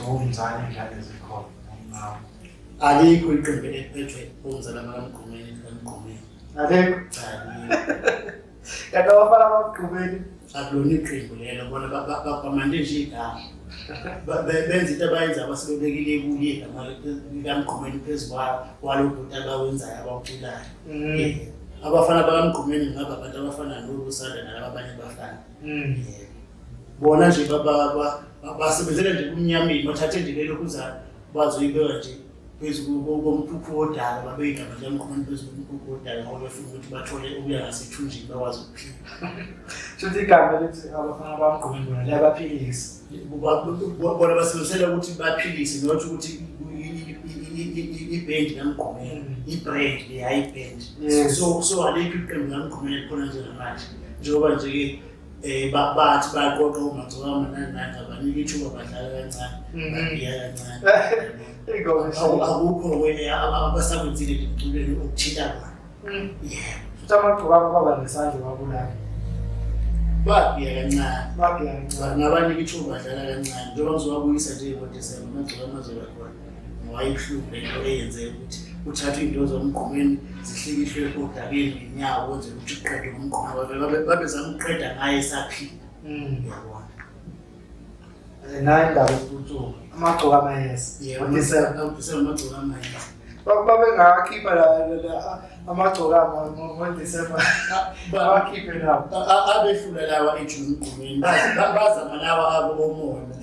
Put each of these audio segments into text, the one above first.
Umzali ingane zikhona ngawo. Alikho iqembu eliphethwe umzala bakaMgqumeni likaMgqumeni. Alikho. Cha, alikho. Kanti abafana bakaMgqumeni Akulona iqembu lelo, bona bakwamande nje igama. Benza into abayenza abasebebekile kuye igama likaMgqumeni phezu kwalo bhuti abawenzayo abawuculayo. Abafana bakaMgqumeni ngaba abantu abafana noLusanda nalaba abanye abafana. Bona nje basebenzela nje kumnyameni, bathathe nje lelo kuza bazoyibeka nje phezu komkhukhu wodaka, babeke igama likaMgqumeni phezu komkhukhu wodaka ngoba befuna ukuthi bathole ukuya ngasethunjini bakwazi ukuphila. Shuthi igama elithi abafana bakaMgqumeni bona liyabaphilisa. Bona basebenzisela ukuthi baphilise, not ukuthi ibhendi kaMgqumeni, i-brand le, hhayi ibhendi. So alikho iqembu likaMgqumeni elikhona njengamanje, njengoba nje-ke bathi bayaqoqa omagcokama nani nani, ngabanika ithuba badlala kancane, bagiya kancane. Akukho-ke abasakwenzile nje emculweni okuthinta bona. Yebo. Futhi amagcokama baba nesandla wabulala. Bagiya kancane. Bagiya kancane. Ngabanika ithuba badlala kancane, njengoba ngizowabuyisa nje ngoDisemba amagcokama azoba khona. Ngoba ibuhlungu lento eyenzeka ukuthi kuthathwe iy'nto zomgqumeni zihlikihlwe odakeni ngenyawo kwenzela ukuthi kuqedwe umgqumo. Babezama ukuqeda ngaye esaphila. Uyabona. Nayo indaba yokuthuthuka amagcokama yes. Yebo, NgoDisemba. ngoDisemba amagcokama yes. Babengawakhipha amagcokama ngoDisemba. Bawakhiphe nawo. Abehlula lawa ethu nomgqumeni, bazama lawa abo omona,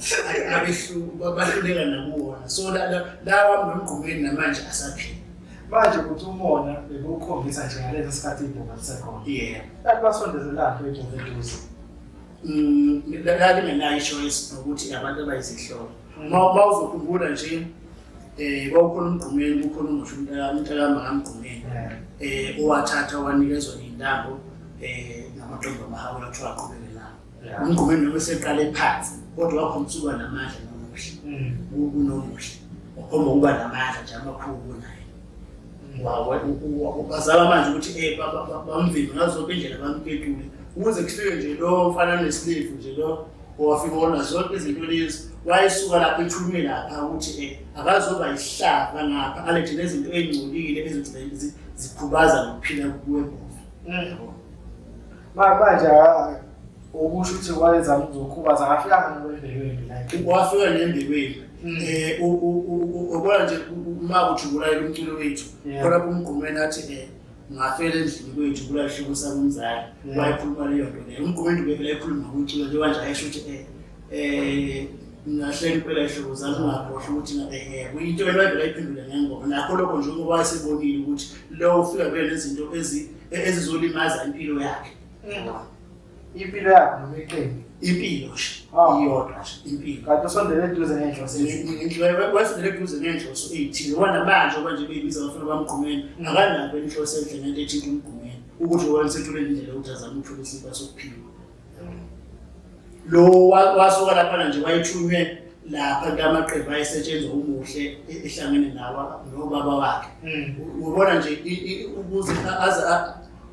bahluleka nakuwona. So lawa nomgqumeni namanje asaphila. Manje ukuthi umona bebewukhombisa nje ngaleso sikhathi ibhunga lisekhona. Yebo. Kanti basondezelaphi ibhunga eduze? Lalingenayo i-choice nokuthi abantu abayizihlobo. Uma uzokhumbula nje kwakukhona uMgqumeni, kukhona umusho umntakama kaMgqumeni owathatha wanikezwa iy'ntambo namaqembu amahawula kuthiwa aqhubeke nawo. UMgqumeni noma eseqale phansi kodwa wakhombisa ukuba namandla nomuhle, kunomuhle wakhomba ukuba namandla nje amakhulu kunaye. Bazama manje ukuthi bamvimbe ngazo zonke indlela bamketule ukuze kufike nje lo mfana onesilevu nje lo owafika wona zonke izinto lezi, wayesuka lapha ethunywe lapha ukuthi akazoba isihlava ngapha alethe nezinto ey'ngcolile ezigcina zikhubaza nokuphila kwebhovu. Manje okusho ukuthi wayezama ukuzokhubaza akafikanga nokwembewu embi la. Wafika nembewu embi. Ubona nje uma kuthi ubulayela umculo wethu khona kumgqumeni athi ngafela endlini kwethu kulahleko sakumzali, wayekhuluma leyo nto leyo. UMgqumeni ubevele ekhuluma ngomculo njengoba nje ayesho ukuthi ngahlela impela ihlobo zami, ungakhohlwa ukuthi into wena wayevele ayiphendule ngengoma. Nakho lokho njengoba wayesebonile ukuthi lo ufika vele nezinto ezizolimaza impilo yakhe. Impilo yakhe noma iqembu? Impilo nje, iyodwa nje impilo. Kanti usondele eduze ngenhloso Wasondele eduze ngenhloso ey'thile. Ngoba namanje ngoba nje beyibiza abafana baMgqumeni, akanabo inhloso enhle ngento ethinta uMgqumeni. Ukuthi wayesethole indlela yokuthi azame ukuthola isinkwa sokuphila. Lo wasuka laphana nje wayethunywe lapha kulamaqembu ayesetshenzwa umuhle ehlangene nawo nobaba wakhe. Ubona nje ukuze aze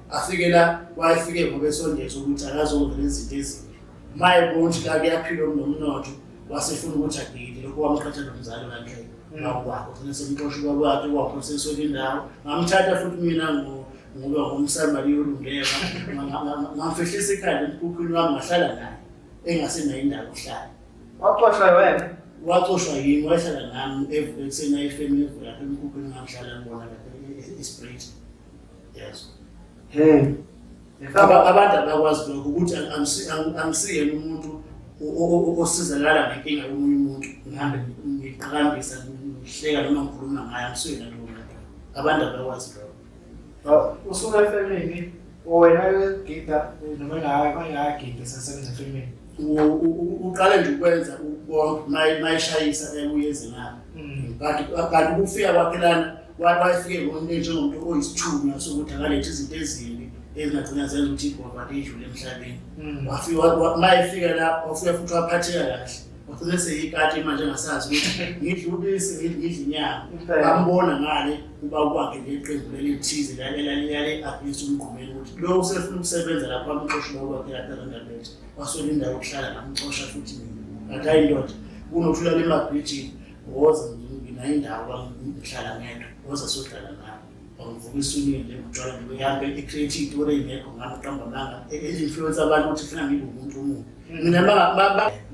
afike la wayefike ngoba esondeza ukuthi akazovela izinto ezimbi. Uma ebona ukuthi la kuyaphilwa kunomnotho, wasefuna ukuthi agide, lokho wamqhatha nomzali wakhe wakwakhe. Ugcina semxosha ubaba wakhe waphoseswa indawo. Ngamthatha futhi mina ngoba ngumsamariya olungeka, ngamfihlisa ikhanda emkhukhwini wami, ngahlala naye engasenayo indawo yokuhlala. Waxoshwa wena? Waxoshwa yimi, wayehlala nami evuka ekuseni aye efemini, evuka lapha emkhukhwini ngangihlala kubona lapha eSpruit. Yes. Hey. Abantu abakwazi lokho ukuthi angisiyena umuntu osizakala ngenkinga yomunye umuntu, ngihambe ngiqhakambisa ngihleka noma ngikhuluma ngaye, angisuyena lowo muntu. Abantu abakwazi lokho. Usuke efemini wena uyogida noma engakagidi esesebenza efemini? Uqale nje ukwenza konke mayishayisa ebuye ezingapha. Kanti ukufika kwakhe lana wayefike njengomuntu oyisithunywa sokuthi akalethe izinto ezimbi ezingagcina zenza ukuthi ibhova lidlule emhlabeni. Wafika mayefika la wafika futhi waphatheka kahle. Wagcina seyikati manje engasazi ukuthi ngidla ubisi ngidla inyama. Bambona ngale uba kwakhe ngeqembu leli lithize lalelale abhisa uMgqumeni ukuthi lo usefuna ukusebenza lapho, amxosha ubaba wakhe lapha eRondabet. Waswela indawo yokuhlala ngamxosha futhi mina. Kanti hayi indoda. Kunokuthi ulale emabhrijini, woza nginayo indawo ngihlala ngedwa, woza sodlala nawe. Wangivuka isunile nje ngutshwala nje uhambe i-create iy'tori ey'ngekho ngami uqamba amanga e-influence abantu ukuthi funa ngibe umuntu omubi. Mina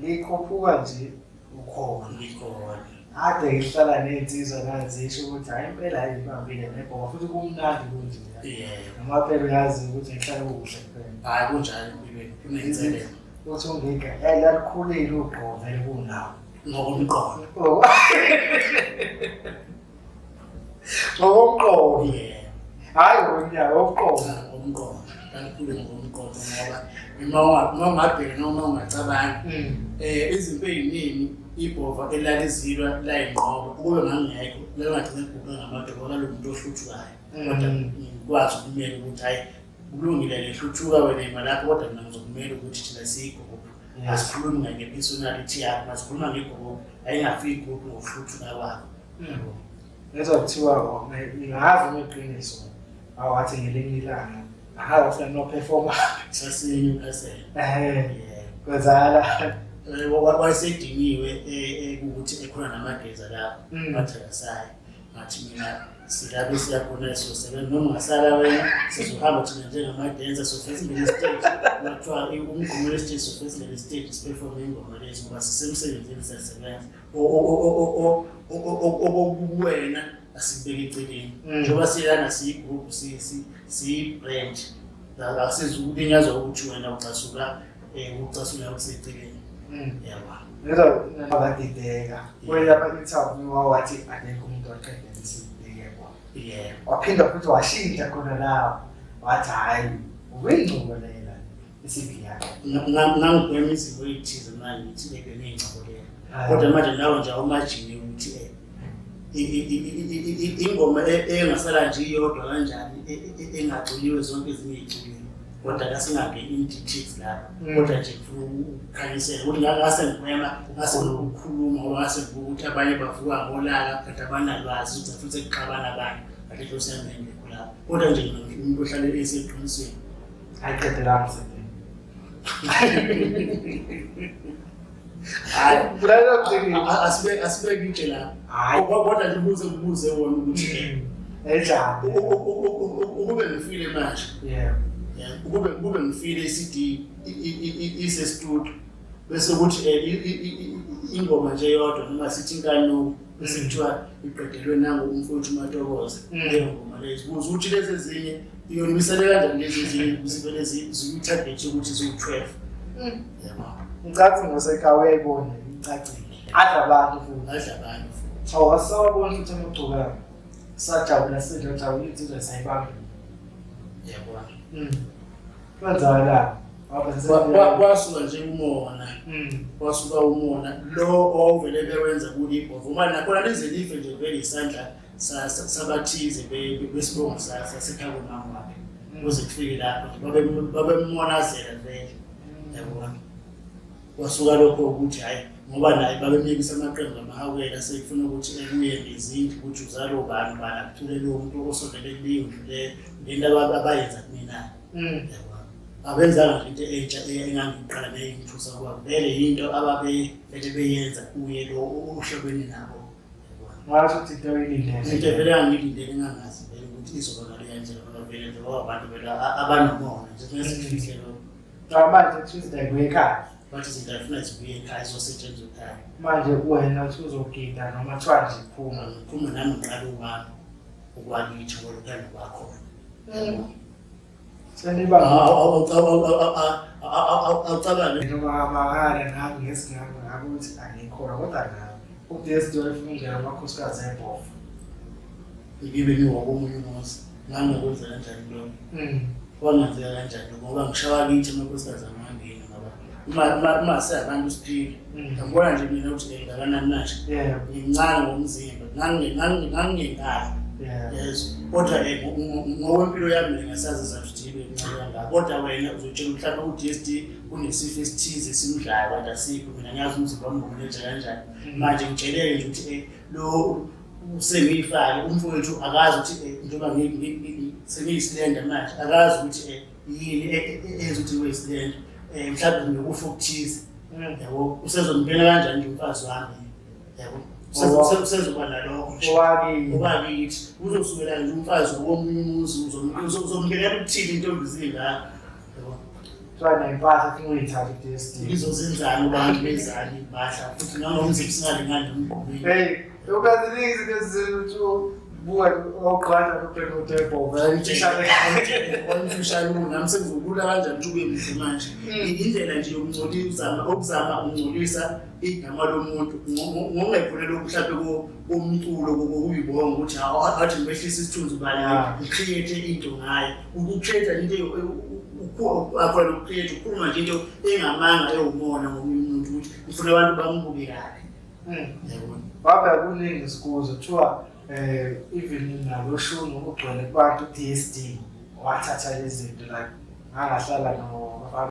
Likhuphuka nje ukhona. Ngikhona. Ade ngihlala ney'nsizwa nazisho ukuthi hhayi impela ayibambile nebhoma futhi kumnandi kunje. Yebo. Noma phela uyazi ukuthi ngihlale kukuhle kuphela. Hhayi kunjalo empilweni kuney'nselelo. Uthi ungiga lalikhulile ugqo vele kunawo. Ngokomqondo. Ngokomqondo. Yebo. Hhayi ngokomnyaka, ngokomqondo. Ngokomqondo. Lalikhule ngokomqondo ngoba uma ungabheka noma ungacabangi izinto ey'ningi ibhova elalizilwa layinqoba ukube ngangingekho lalingagcina liguqe ngamadoba kwalo muntu ohluthukayo. Kodwa ngikwazi ukumela ukuthi hhayi kulungile le hluthuka wena ima lapho kodwa mina ngizokumela ukuthi thina siyigruphu. Asikhulumi nge-personality yakho, masikhuluma ngegruphu, ayingafi igruphu ngokuhluthuka kwakho. Ngezwa kuthiwa ngazi ngeqiniso awathi ngelinye ilanga ahamba funa no performa Sasiye eNewcastle. Kwenzakala Wayesediniwe ukuthi ekhona namageza lapho wathi akasayi. Ngathi mina silabe siyakhona siyosebenza noma ungasala wena sizohamba thina njengamadensa sofesa ingene esiteji kuthiwa umgqumo wesiteji sofesa ingene esiteji siperforme ingoma lezi ngoba sisemsebenzini siyasebenza. Okokuwena asikubeke eceleni njengoba siyelana siyi-group siyi-brand asizukulinyazwa ukuthi wena ucasuka ukucasula kuseceleni. Yabo. Ngezwa nabadideka kwenye ama-interview wawathi akekho umuntu aqede lesibheke. Yebo. Waphinda futhi washintsha khona lapho wathi hhayi ubuyingcubo lela i-CV yakhe. Ngangigwema izimo ey'thize manje ngithi ney'ngcobo lela. Kodwa manje nawe nje awumajini ukuthi ingoma engasala nje iyodwa kanjani engaculiwe zonke ezinye iy'culiwe. Kodwa kasingangeni in details lapho. Kodwa nje ngifuna ukukhanyisela ukuthi ngase ngigwema ngase ukukhuluma ngoba ngase ngibuka ukuthi abanye bavuka ngolaka kanti abanalwazi ukuthi futhi sekuxabana abanye. Kanti inhloso yami yayingekho lapho. Kodwa nje umuntu ohlale eseqinisweni. Ayiqedelanga CD. Hhayi. Kulalela qiniso. Asibeke itshe lapho. Hhayi. Kodwa nje ubuze kubuze wona ukuthi Enjani? Ukube ngifile manje. Yebo. Ukube ngifile i-CD isestudio bese kuthi ingoma nje yodwa noma sithi inkanuko bese kuthiwa iqedelwe nangu umfowethu uMatokoza. Leyo ngoma leyo. Zibuza ukuthi lezi ezinye iyonisele kanjani lezi ezinye zivele zikwi-target yokuthi ziwu-12. Yabo. Ngicathi ngosekhaya uyayibona icacile. Adla abantu futhi. Adla abantu futhi. Awu asawabona futhi amagcokana. Sajabula sejabula insizwa sayibambile. Yabona. Kwenzakala. Kwasuka nje umona. Kwasuka umona lo owawuvele bewenza kulibhovu. Uma nakhona lize life nje vele isandla sabathize besibongo sasekhaya komama wakhe. Kuze kufike lapho nje babemonazela vele. Yabona. Kwasuka lokho ukuthi hhayi ngoba naye babemyekisa amaqembu amahawukela sekufuna ukuthi ekuye ngezindlu ukuthi uzalwe ubani ubani akuthule lowo muntu osondele kuleyo ndlu leyo lento abayenza kumina. Yabona. Abenzanga nje into entsha engangiqala neyingithusa ngoba vele yinto ababevele beyenza kuye lo ohlobene nabo. Ngasho ukuthi into oyilindele. Into vele angiyilindele engangazi vele ukuthi izoba ngaleya ndlela ngoba vele nje ngoba abantu vele abanomona nje kumele sikufihle lokho. Cha manje kuthiwa izinto ayibuye ekhaya. Bathi izinto ayifuna zibuye ekhaya zizosetshenziswa ekhaya. Manje wena uthi uzogida noma kuthiwa nje phuma. Ngiphuma nami ngiqale ukwami okwakithi ngolukhanda kwakhona. Seniba Awucabange. Noma makala nami ngesingami ngabe ukuthi angikholwa kodwa nami uDSD wayefuna ukungena amakhosikazi ebhofa. Ngibe ngiwokomunye umuzi ngangakwenza kanjani lokho? Kwangenzeka kanjani lokho? Ngoba ngishawa kithi amakhosikazi angangeni ngoba uma seyabantu siphile. Ngiyabona nje mina ukuthi ngingakanani manje. Ngimncane ngomzimba, ngangingekali. Yezwa. Kodwa ngokwempilo yami mina ngiyasazi isizathu ukuthi ngibe mncane kangaka. Kodwa wena uzotshela mhlawumbe u-DSD unesifo esithize esimdlayo kanti asikho. Mina ngiyazi umzimba wami ngumeneja kanjani. Manje ngitsheleke nje ukuthi lo sengiyifake umfowethu akazi ukuthi njengoba sengiyisilenda manje akazi ukuthi yini eyenza ukuthi ngibe yisilenda. Mhlawumbe nginokufa okuthize. Yabo, usezongena kanjani nje umfazi wami, yabo? Usezoba nalokho nje. Owakini. Owakithi uzosukela nje umfazi womunye umuzi, uzomngenela ukuthini intombi zingaka, yabo? Kuthiwa nempahla funa uyithathe ku-DSD. Izozenzani abantu bezani impahla futhi nangomzimba singalingani nomgqumeni. Hey, ukaziningi izinto ezizuthi buka oqala nobheka utebho Wamfishane nami sengizokula kanjani ukuthi ube muhle manje. Indlela nje yokungcolisa, okuzama ukungcolisa igama lomuntu ngokungekhona lokhu mhlawumbe komculo kokuyibonga ukuthi athi ngimehlisa isithunzi ubani, ngi-create into ngaye. Uku-create into akhona loku-create, ukhuluma nje into engamanga ewumona ngomunye umuntu ukuthi ngifuna abantu bambuke kabi. Yabona. Wabheka kuningi sikuzo kuthiwa even nalo shuni ugcwele kubantu DSD wathatha lezi zinto like ngangahlala no